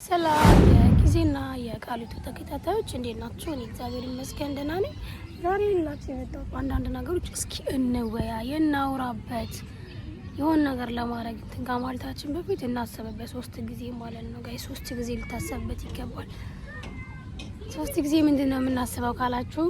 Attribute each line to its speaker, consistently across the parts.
Speaker 1: ሰላም የጊዜና የቃሊቱ ተከታታዮች እንዴት ናችሁ? እኔ እግዚአብሔር ይመስገን ደህና ነኝ። ዛሬ ልላችሁ የመጣሁት አንዳንድ ነገሮች እስኪ እንወያይ፣ እናውራበት። የሆነ ነገር ለማድረግ እንትን ከማለታችን በፊት እናሰብበት፣ ሶስት ጊዜ ማለት ነው guys፣ ሶስት ጊዜ ሊታሰብበት ይገባል። ሶስት ጊዜ ምንድን ነው የምናስበው ካላችሁ፣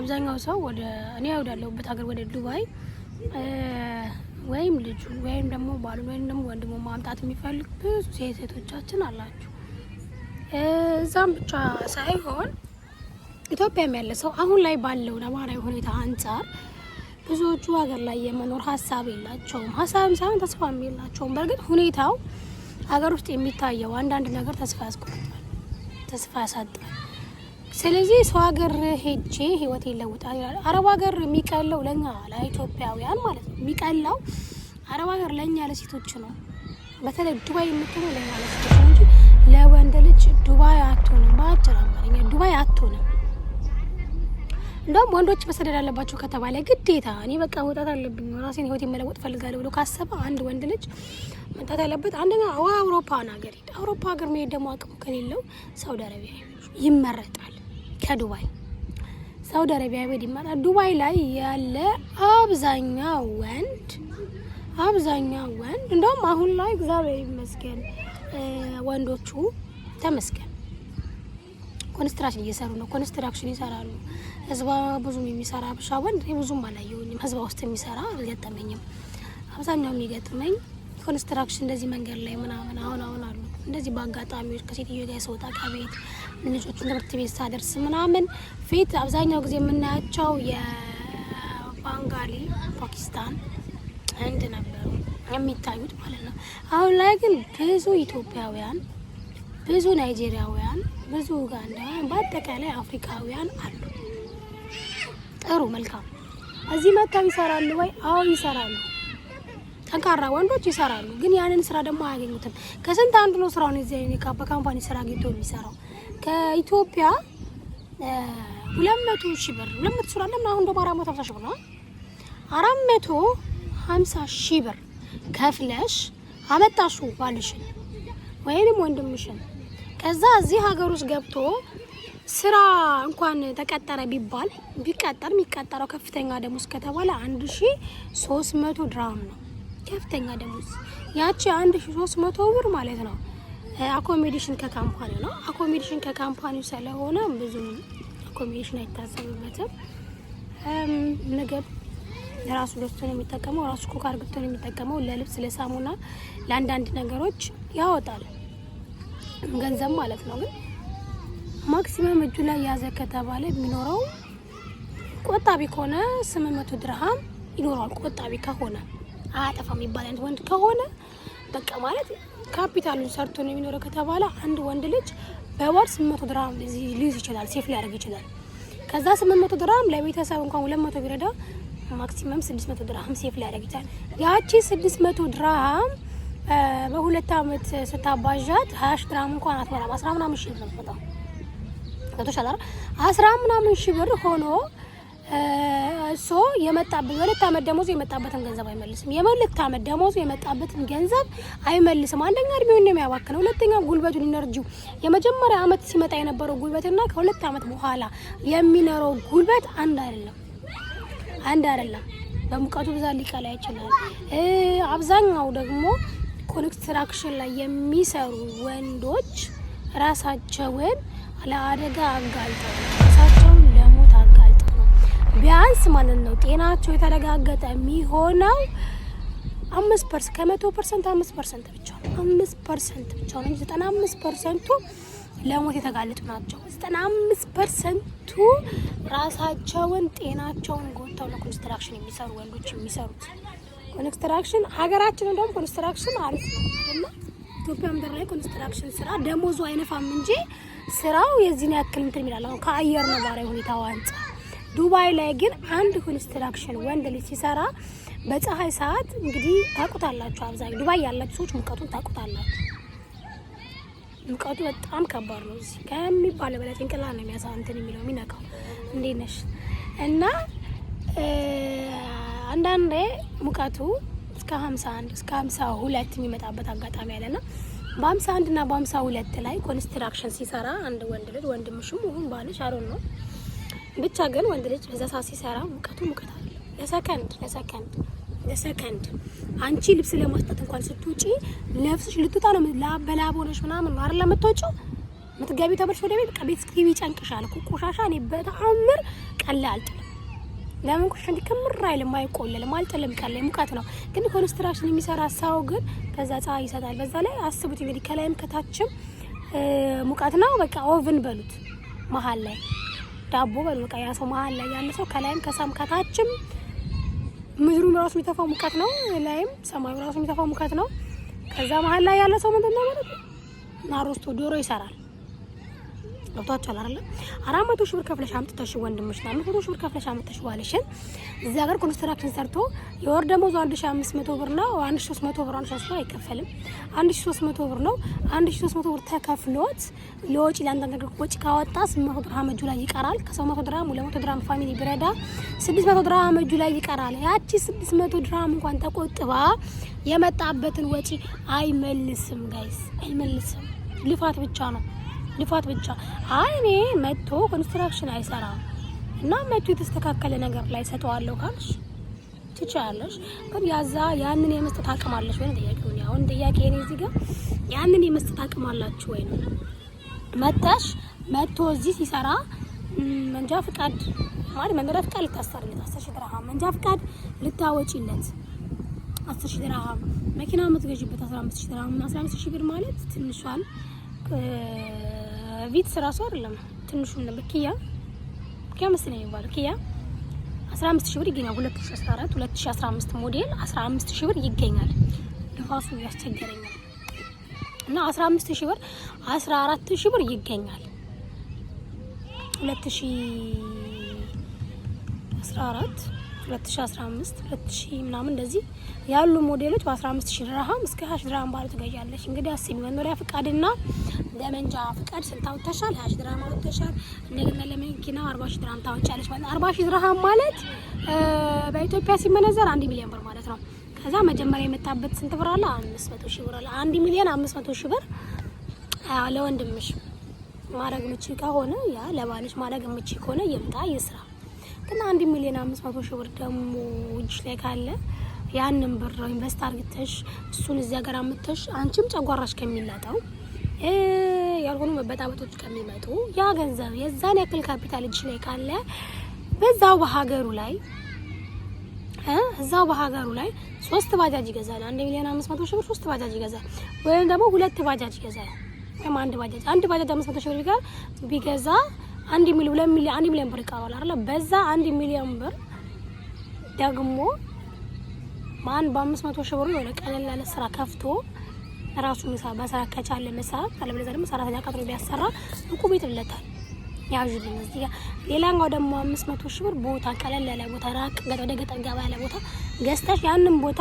Speaker 1: አብዛኛው ሰው ወደ እኔ ወዳለሁበት ሀገር ወደ ዱባይ ወይም ልጁን ወይም ደግሞ ባሉን ወይም ደግሞ ወንድሞ ማምጣት የሚፈልግ ብዙ ሴት ሴቶቻችን አላችሁ። እዛም ብቻ ሳይሆን ኢትዮጵያም ያለ ሰው አሁን ላይ ባለው ነባራዊ ሁኔታ አንጻር ብዙዎቹ ሀገር ላይ የመኖር ሀሳብ የላቸውም። ሀሳብም ሳይሆን ተስፋም የላቸውም። በእርግጥ ሁኔታው ሀገር ውስጥ የሚታየው አንዳንድ ነገር ተስፋ ያስቆርጣል፣ ተስፋ ያሳጣል። ስለዚህ ሰው ሀገር ሄጄ ህይወት ይለውጣል ይላል። አረብ ሀገር የሚቀለው ለኛ ለኢትዮጵያውያን ማለት ነው። የሚቀለው አረብ ሀገር ለእኛ ለሴቶች ነው። በተለይ ዱባይ የምትሆነው ለእኛ ለሴቶች ነው እንጂ ለወንድ ልጅ ዱባይ አትሆንም። በአጭር አማርኛ ዱባይ አትሆንም። እንደውም ወንዶች መሰደድ አለባቸው ከተባለ ግዴታ እኔ በቃ መውጣት አለብኝ፣ ራሴን ህይወት የመለወጥ ፈልጋለሁ ብሎ ካሰበ አንድ ወንድ ልጅ መምጣት ያለበት አንደኛ አውሮፓን ሀገር ሄድ። አውሮፓ ሀገር መሄድ ደግሞ አቅሙ ከሌለው ሳውዲ አረቢያ ይመረጣል። ከዱባይ ሳውዲ አረቢያ መሄድ ይመረጣል። ዱባይ ላይ ያለ አብዛኛው ወንድ እንደውም አሁን ላይ እግዚአብሔር ይመስገን ወንዶቹ ተመስገን construction እየሰሩ ነው። Construction ይሰራሉ። ህዝባ ብዙም የሚሰራ ብሻ ወንድ ብዙም አላየሁኝም። ህዝባ ውስጥ የሚሰራ አልገጠመኝም። አብዛኛው የሚገጥመኝ construction እንደዚህ መንገድ ላይ ምናምን አሁን አሁን አሉ። እንደዚህ በአጋጣሚዎች ከሴትዮ ጋር ስወጣ ከቤት ልጆቹን ትምህርት ቤት ሳደርስ ምናምን ፊት አብዛኛው ጊዜ የምናያቸው የባንጋሊ፣ ፓኪስታን፣ ህንድ ነበሩ የሚታዩት ማለት ነው። አሁን ላይ ግን ብዙ ኢትዮጵያውያን፣ ብዙ ናይጄሪያውያን፣ ብዙ ኡጋንዳውያን፣ በአጠቃላይ አፍሪካውያን አሉ። ጥሩ መልካም። እዚህ መጥተው ይሰራሉ ወይ? አዎ ይሰራሉ። ጠንካራ ወንዶች ይሰራሉ። ግን ያንን ስራ ደግሞ አያገኙትም። ከስንት አንዱ ነው ስራውን እዚህ በ company ስራ አግኝቶ የሚሰራው። ከኢትዮጵያ 200,000 ብር፣ 200 ሺህ ብር፣ አሁን ደግሞ 450,000 ብር ነው። 450,000 ብር ከፍለሽ አመጣሹ ባልሽን ወይንም ወንድምሽን። ከዛ እዚህ ሀገር ውስጥ ገብቶ ስራ እንኳን ተቀጠረ ቢባል ቢቀጠር የሚቀጠረው ከፍተኛ ደሞዝ ከተባለ 1300 ድራም ነው። ከፍተኛ ደሞዝ ያቺ 1300 ብር ማለት ነው። Accommodation ከ company ው ነው። Accommodation ከ company ው ስለሆነ ብዙም accommodation አይታሰብበትም። ምግብ ራሱ ገዝቶ ነው የሚጠቀመው። ራሱ cook አርግቶ ነው የሚጠቀመው። ለልብስ፣ ለሳሙና፣ ለአንዳንድ ነገሮች ያወጣል ገንዘብ ማለት ነው። ግን maximum እጁ ላይ ያዘ ከተባለ የሚኖረው ቆጣቢ ከሆነ 800 ድርሃም ይኖረዋል። ቆጣቢ ከሆነ፣ አያጠፋም የሚባል አይነት ወንድ ከሆነ፣ በቃ ማለት ካፒታሉን ሰርቶ ነው የሚኖረው ከተባለ አንድ ወንድ ልጅ በወር 800 ድርሃም ሊይዝ ይችላል፣ save ሊያደርግ ይችላል። ከዛ 800 ድርሃም ለቤተሰብ እንኳን 200 ቢረዳ maximum 600 ድርሃም save ሊያደርግ ይችላል። ያቺ 600 ድርሃም በ2 አመት ስታባዣት 20,000 ድርሃም እንኳን አትሞላም። አስራ ምናምን ሺህ ብር ነው የምትመጣው። ገብቶሻል አይደል? አስራ ምናምን ሺህ ብር ሆኖ እሶ የመጣበት የ2 አመት ደሞዙ የመጣበትን ገንዘብ አይመልስም። የ2 አመት ደሞዙ የመጣበትን ገንዘብ አይመልስም። አንደኛ እድሜውን ነው የሚያባክነው፣ ሁለተኛ ጉልበቱን፣ energy ው። የመጀመሪያ አመት ሲመጣ የነበረው ጉልበትና ከ2 አመት በኋላ የሚኖረው ጉልበት አንድ አይደለም፣ አንድ አይደለም። በሙቀቱ ብዛት ሊቀላ ይችላል። አብዛኛው ደግሞ construction ላይ የሚሰሩ ወንዶች ራሳቸውን ለአደጋ አጋልጠው፣ ራሳቸውን ለሞት አጋልጠው ነው። ቢያንስ ማለት ነው ጤናቸው የተረጋገጠ የሚሆነው 5% ከ100% 5% ብቻ ነው። 5% ብቻ ነው እንጂ 95%ቱ ለሞት የተጋለጡ ናቸው። 95%ቱ ራሳቸውን ጤናቸውን ጎድተው ነው construction የሚሰሩ ወንዶች የሚሰሩት። Construction ሀገራችን እንደውም construction አሪፍ ነው አይደለ? ኢትዮጵያ ምድር ላይ construction ስራ ደሞዙ አይነፋም እንጂ ስራው የዚህን ያክል እንትን ይላል። አሁን ከአየር ነባራዊ ሁኔታው አንጻር ዱባይ ላይ ግን አንድ construction ወንድ ልጅ ሲሰራ በፀሐይ ሰዓት እንግዲህ ታውቁታላችሁ። አብዛኛው ዱባይ ያላችሁ ሰዎች ሙቀቱን ታውቁታላችሁ። ሙቀቱ በጣም ከባድ ነው። እዚህ ከሚባለው በላይ ጭንቅላት ነው የሚያሳ እንትን የሚለው የሚነካው። እንዴት ነሽ? እና አንዳንዴ ሙቀቱ እስከ 51 እስከ 52 የሚመጣበት አጋጣሚ አለና በ51 እና በ52 ላይ construction ሲሰራ አንድ ወንድ ልጅ፣ ወንድምሽም ይሁን ባልሽ አሮን ነው፣ ብቻ ግን ወንድ ልጅ በዛ ሰዓት ሲሰራ ሙቀቱ ሙቀት አይደለም። ለሰከንድ ለሰከንድ ለሰከንድ አንቺ ልብስ ለማስጣት እንኳን ስትውጪ ለብስሽ ልትወጣ ነው፣ ላብ በላብ ሆነሽ ምናምን ነው አይደል የምትወጪው? የምትገቢው ተመልሽ ወደ ቤት፣ በቃ ቤት እስክትገቢ ይጨንቅሻል እኮ። ቆሻሻ እኔ በተአምር ቀላ አልጥልም። ለምን ቆሻሻ እንዲከምር አይልም፣ አይቆለልም፣ አልጥልም። ቀን ላይ ሙቀት ነው። ግን construction የሚሰራ ሰው ግን ከዛ ፀሐይ ይሰጣል። በዛ ላይ አስቡት እንግዲህ ከላይም ከታችም ሙቀት ነው። በቃ oven በሉት፣ መሀል ላይ ዳቦ በሉ። በቃ ያ ሰው መሀል ላይ ያለ ሰው ከላይም ከሳም ከታችም ምድሩም ራሱ የሚተፋው ሙቀት ነው። ላይም ሰማዩ ራሱ የሚተፋው ሙቀት ነው። ከዛ መሀል ላይ ያለ ሰው ምንድን ነው ማለት ነው? አሮስቶ ዶሮ ይሰራል። ገብቷችኋል አይደለ? 400,000 ብር ከፍለሽ አምጥተሽ ወንድምሽ ነው 500,000 ብር ከፍለሽ አምጥተሽ ባልሽን እዚህ ሀገር construction ሰርቶ የወር ደመወዙ 1500 ብር ነው። 1300 ብር፣ 1300 አይከፈልም። 1300 ብር ነው። 1300 ብር ተከፍሎት ለወጪ ለአንዳንድ ነገር ወጪ ካወጣ 800 ድርሃም እጁ ላይ ይቀራል። ከ700 ድርሃም 200 ድርሃም family ቢረዳ 600 ድርሃም እጁ ላይ ይቀራል። ያቺ 600 ድርሃም እንኳን ተቆጥባ የመጣበትን ወጪ አይመልስም guys፣ አይመልስም። ልፋት ብቻ ነው፣ ልፋት ብቻ። አይ እኔ መጥቶ construction አይሰራም እና መጥቶ የተስተካከለ ነገር ላይ ሰጠዋለሁ ካልሽ ትችያለሽ። ግን ያዛ ያንን የመስጠት አቅም አለሽ ወይ ነው ጥያቄው። አሁን ጥያቄ እኔ እዚህ ጋር ያንን የመስጠት አቅም አላችሁ ወይ ነው። መተሽ መጥቶ እዚህ ሲሰራ መንጃ ፍቃድ ማለት መኖሪያ ፍቃድ ልታሰሪለት 10,000 ድርሃም፣ መንጃ ፍቃድ ልታወጪለት 10,000 ድርሃም፣ መኪና የምትገዢበት 15,000 ድርሃም። 15,000 ብር ማለት ትንሿን ቪትስ ራሱ አይደለም፣ ትንሹን ነበር፣ ኪያ፣ ኪያ መሰለኝ የሚባለው፣ ኪያ 15,000 ብር ይገኛል። 2014 2015 ሞዴል 15,000 ብር ይገኛል። ንፋሱ ያስቸገረኛል እና 15,000 ብር፣ 14,000 ብር ይገኛል። 2014 2015 2000 ምናምን እንደዚህ ያሉ ሞዴሎች በ15,000 ድርሃም እስከ 20 ድርሃም ባሉ ትገዣለሽ። እንግዲህ አስቢ፣ መኖሪያ ፍቃድና ለመንጃ ፍቃድ ስንት አውጥተሻል? 20 ድርሃም አውጥተሻል። እንደገና ለመኪና 40,000 ድርሃም ታወጫለሽ ማለት ነው። 40,000 ድርሃም ማለት በኢትዮጵያ ሲመነዘር 1 ሚሊዮን ብር ማለት ነው። ከዛ መጀመሪያ የመጣበት ስንት ብር አለ? 500,000 ብር አለ። 1 ሚሊዮን 500,000 ብር ለወንድምሽ ማድረግ ምቺ ከሆነ፣ ያ ለባልሽ ማድረግ ምቺ ከሆነ ይምጣ ይስራ። ግን 1 ሚሊዮን 500,000 ብር ደግሞ እጅሽ ላይ ካለ ያንን ብር invest አርግተሽ እሱን እዚያ ጋር አምጥተሽ አንቺም ጨጓራሽ ከሚላጠው፣ ያልሆኑ መበጣበጦች ከሚመጡ፣ ያ ገንዘብ የዛን ያክል ካፒታል እጅሽ ላይ ካለ በዛው በሀገሩ ላይ እዛው በሀገሩ ላይ ሶስት ባጃጅ ይገዛል። 1 ሚሊዮን 500,000 ብር ሶስት ባጃጅ ይገዛል፣ ወይም ደግሞ ሁለት ባጃጅ ይገዛል፣ ወይም አንድ ባጃጅ። አንድ ባጃጅ 500,000 ብር ቢገዛ 1 ሚሊዮን 2 ሚሊዮን 1 ሚሊዮን ብር ይቀረዋል አይደለ? በዛ 1 ሚሊዮን ብር ደግሞ ማን በ500,000 ብሩ የሆነ ቀለል ያለ ስራ ከፍቶ ራሱ መስራት ከቻለ መስራት፣ አለበለዚያ ደግሞ ሰራተኛ ቀጥሮ ቢያሰራ እቁብ ይጥልለታል። ያዥልኝ እዚህ ጋር። ሌላኛው ደግሞ 500,000 ብር ቦታ፣ ቀለል ያለ ቦታ፣ ራቅ ወደ ገጠር ገባ ያለ ቦታ ገዝተሽ ያንን ቦታ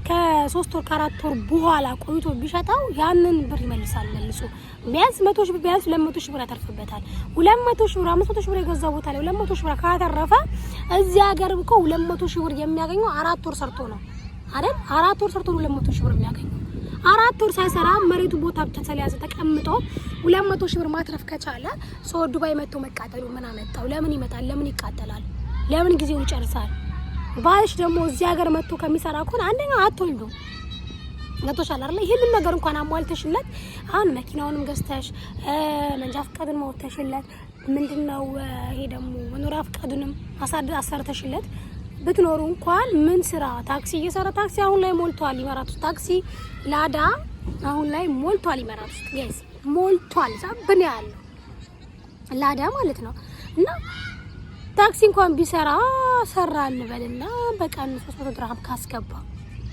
Speaker 1: ከ3 ወር ከ4 ወር በኋላ ቆይቶ ቢሸጠው ያንን ብር ይመልሳል መልሶ። ቢያንስ 100,000 ብር፣ ቢያንስ 200,000 ብር ያተርፍበታል። 200,000 ብር፣ 500,000 ብር የገዛው ቦታ ላይ 200,000 ብር ካተረፈ እዚህ ሀገር እኮ 200,000 ብር የሚያገኘው 4 ወር ሰርቶ ነው አይደል? 4 ወር ሰርቶ ነው 200,000 ብር የሚያገኘው። 4 ወር ሳይሰራ መሬቱ ቦታ ብቻ ስለያዘ ተቀምጦ 200,000 ብር ማትረፍ ከቻለ ሰው ዱባይ መጥቶ መቃጠሉ ምን አመጣው? ለምን ይመጣል? ለምን ይቃጠላል? ለምን ጊዜውን ይጨርሳል? ባልሽ ደግሞ እዚህ ሀገር መጥቶ ከሚሰራ ከሆነ አንደኛ አትወልዱ። ገብቶሻል አይደል? ይህንን ነገር እንኳን አሟልተሽለት አሁን መኪናውንም ገዝተሽ መንጃ ፈቃዱን ማውጥተሽለት፣ ምንድነው ይሄ ደግሞ መኖሪያ ፈቃዱንም አሰርተሽለት ብትኖሩ እንኳን ምን ስራ ታክሲ እየሰራ፣ ታክሲ አሁን ላይ ሞልቷል ኢማራት ውስጥ። ታክሲ ላዳ አሁን ላይ ሞልቷል ኢማራት ውስጥ guys፣ ሞልቷል። ዛብን ያለው ላዳ ማለት ነው። እና ታክሲ እንኳን ቢሰራ ሰራ እንበልና በቀን 300 ድርሃም ካስገባ፣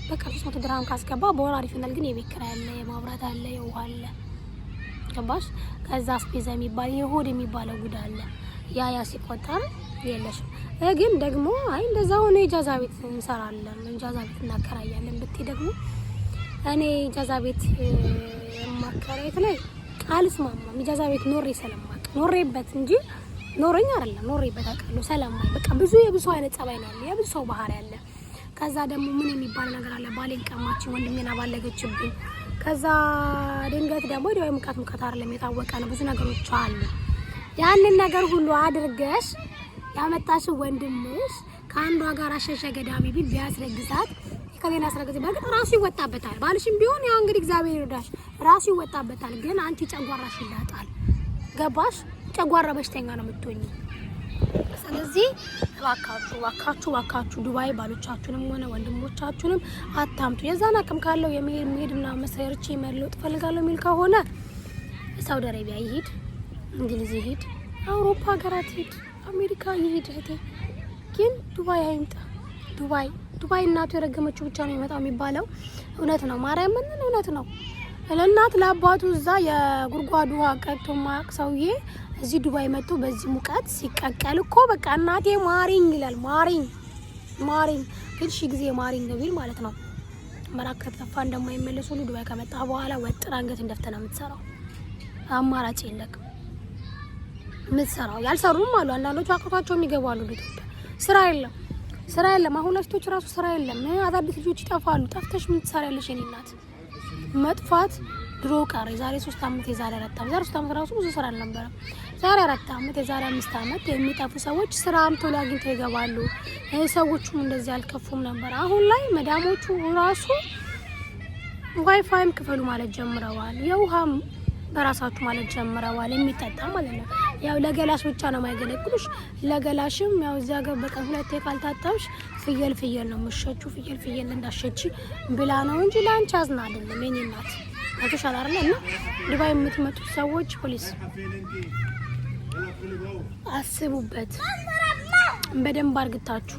Speaker 1: በቀን 300 ድርሃም ካስገባ በወር አሪፍ ይሆናል። ግን የቤት ኪራይ አለ፣ የማብራት አለ፣ የውሃ አለ። ገባሽ? ከዛ አስቤዛ የሚባል የሆድ የሚባለው ጉድ አለ። ያ ያ ሲቆጠር የለሽም። ግን ደግሞ አይ እንደዛ ሆነ ኢጃዛ ቤት እንሰራለን፣ ኢጃዛ ቤት እናከራያለን ብትይ ደግሞ እኔ ኢጃዛ ቤት ማከራየት ላይ አልስማማም። ኢጃዛ ቤት ኖሬ ስለማውቅ፣ ኖሬበት እንጂ ኖረኝ አይደለም፣ ኖሬበት አውቃለሁ። ስለማይ በቃ ብዙ የብዙ አይነት ጸባይ ነው ያለ፣ የብዙ ሰው ባህሪ ያለ። ከዛ ደግሞ ምን የሚባል ነገር አለ። ባሌን ቀማችኝ፣ ወንድሜን አባለገችብኝ፣ ከዛ ድንገት ደግሞ ዱባይ ሙቀት ሙቀት አይደለም፣ የታወቀ ነው። ብዙ ነገሮች አሉ። ያንን ነገር ሁሉ አድርገሽ ያመጣሽው ወንድምሽ ከአንዷ ጋር አሸሸ ገዳሚ ቢል ቢያስረግዛት ከሌላ አስረግዝ፣ በእርግጥ ራሱ ይወጣበታል። ባልሽም ቢሆን ያው እንግዲህ እግዚአብሔር ይርዳሽ፣ ራሱ ይወጣበታል። ግን አንቺ ጨጓራሽ ይላጣል። ገባሽ? ጨጓራ በሽተኛ ነው የምትሆኚ። ስለዚህ እባካችሁ እባካችሁ እባካችሁ ዱባይ ባሎቻችሁንም ሆነ ወንድሞቻችሁንም አታምጡ። የዛን አቅም ካለው የሚሄድ መሄድና መሰርቼ መለወጥ እፈልጋለሁ የሚል ከሆነ ሳውዲ አረቢያ ይሂድ፣ እንግሊዝ ይሂድ፣ አውሮፓ ሀገራት ይሂድ፣ አሜሪካ ይሂድ። እህቴ ግን ዱባይ አይምጣ። ዱባይ ዱባይ እናቱ የረገመችው ብቻ ነው የሚመጣው የሚባለው እውነት ነው። ማርያምን እውነት ነው። ለእናት ለአባቱ እዛ የጉድጓድ ውሃ ቀድቶ ማያውቅ ሰውዬ እዚህ ዱባይ መጥቶ በዚህ ሙቀት ሲቀቀል እኮ በቃ እናቴ ማሪኝ ይላል። ማሪኝ ማሪኝ ግን ሺ ጊዜ ማሪኝ ቢል ማለት ነው መራክ ከተፋ እንደማይመለስ ሁሉ ዱባይ ከመጣ በኋላ ወጥር አንገት እንደፍተህ ነው የምትሰራው። አማራጭ የለክም። የምትሰራው ያልሰሩም አሉ። አንዳንዶቹ አቅቷቸው የሚገቡ አሉ። ኢትዮጵያ ስራ የለም፣ ስራ የለም። አሁን ለሴቶች ራሱ ስራ የለም። አዳዲስ ልጆች ይጠፋሉ። ጠፍተሽ ምን ትሰሪያለሽ የኔ እናት? መጥፋት ድሮ ቀረ። የዛሬ 3 አመት፣ የዛሬ 4 አመት፣ የዛሬ 3 አመት ራሱ ብዙ ስራ አልነበረም። ዛሬ 4 አመት፣ የዛሬ 5 አመት የሚጠፉ ሰዎች ስራም ቶሎ አግኝተው ይገባሉ። ሰዎቹም እንደዚህ አልከፉም ነበር። አሁን ላይ መዳሞቹ ራሱ ዋይፋይም ክፈሉ ማለት ጀምረዋል። የውሃም በራሳችሁ ማለት ጀምረዋል። የሚጠጣ ማለት ነው። ያው ለገላሽ ብቻ ነው የማይገለግሉሽ። ለገላሽም ያው እዚያ ሀገር በቀን ሁለቴ ካልታጠብሽ ፍየል ፍየል ነው የምትሸቺው። ፍየል ፍየል እንዳሸቺ ብላ ነው እንጂ ለአንቺ አዝና አይደለም የኔ እናት። አይተሻል አይደለ? እና ዱባይ የምትመጡት ሰዎች please አስቡበት በደንብ አርግታችሁ።